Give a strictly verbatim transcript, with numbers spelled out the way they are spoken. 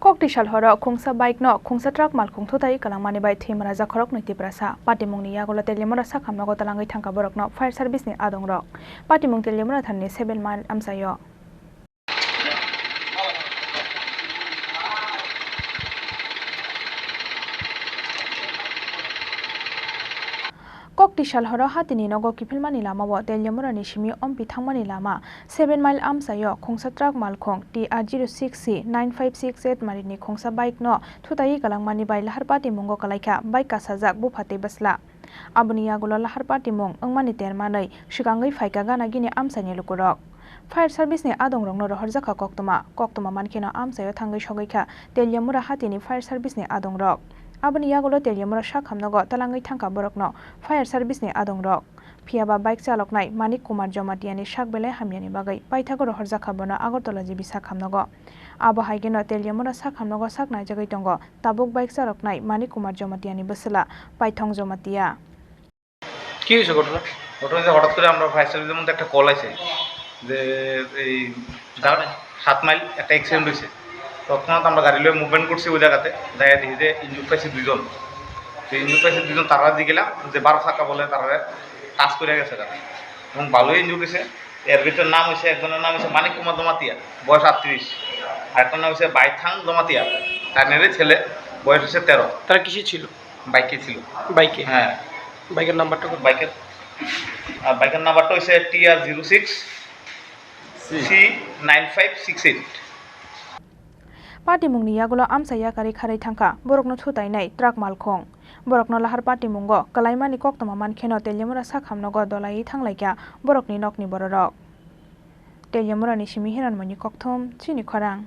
Kokti sal horo khungsa bike no khungsa truck malkhung thutai kwlangmani bai thwima rajak khoroknwi Tiprasa. Patimungni yagulo Teliamura sakhamnogo talangwi thangkha borokno fire service ni adongrok. Patimung Teliamura thani seven mile amchaio. Kokti sal horo hatini nogo kiphilmani lamao Teliamurani simi ompi thangmani lama seven mile amchaio khungsa truck malkhung T R zero six C nine five six eight marini khungsa bike no thutai kwlangmani bai lahar patimungo kwlaikha bike kasajak bupha tei bwsla. Aboni yagulo lahar patimung wngmani termanwi swkangwi phaikha gana gini amchaini lukurok. Fire service ni adongrokno rohorjakha koktwma. Koktwma mankheno amchaio thangwi sogwikha Teliamura hatini fire service ni adongrok. Aboni yagulo Teliamura sakhamnogo talangwi thangkha borokno fire service ni adongrok. Phiyaba bike chaloknai Manik Kumar Jomatiani sak belai hamyani bagwi paithago rohorjakha bono Agartala G B sakhamnogo. Abo hai kheno Teliamura sakhamnogo sak naijagwi tongo tabuk bike chaloknai Manik Kumar Jomatiani bwsla Paithong Jomatia. কি হয়েছে ঘটনা? ঘটনা হয়েছে, হঠাৎ করে আমরা ফায়ার সার্ভিসের মধ্যে একটা কল আছে যে এই সাত মাইল একটা অ্যাক্সিডেন্ট হয়েছে। তৎক্ষণাৎ আমরা গাড়ি লয়ে মুভমেন্ট করছি ওই জায়গাতে, যাই দেখি যে ইনজুর পাইছে দুইজন। তো ইনজুর পাইছে দুইজন, তারা দিয়ে গেলাম যে বারো চাকা বলে তারা টাচ করে গেছে তারা, এবং ভালোই ইনজুর হয়েছে। এর ভিতরে নাম হয়েছে, একজনের নাম হচ্ছে মানিক কুমার জমাতিয়া, বয়স আটত্রিশ, আরেকটার নাম হচ্ছে বাইথাং জমাতিয়া, তার মেয়ের ছেলে, বয়স হচ্ছে তেরো। তারা কিসে ছিল? বাইকে ছিল। বাইকে? হ্যাঁ। বাইকের নাম্বারটা কত? বাইকের, আহ, বাইকের নাম্বারটা হচ্ছে T R zero six C nine five six eight. Patimungni yagulo amsa yakarwi kharwi thangkha borokno thutainai truck malkhung. Borokno lahar patimungo kwlaimani koktwma mankheno Teliamura sakhamnogo dolaiwi thanglaikha borokni nokni bororok. Teliamurani simi Hiranmoyni Kokthom, chini khorang.